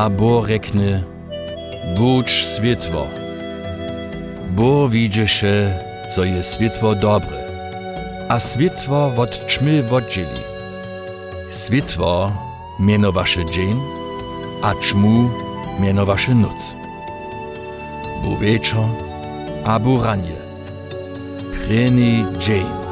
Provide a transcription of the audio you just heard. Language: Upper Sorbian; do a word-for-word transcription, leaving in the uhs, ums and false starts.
A Bóh rjekny: „Budź swětło.“ Bóh widźeše, zo je swětło dobre, a swětło wot ćmy wotdźěli. Swětło mjenowaše dźeń, a ćmu mjenowaše nóc. Bu wječor a bu ranje, prěni dźeń.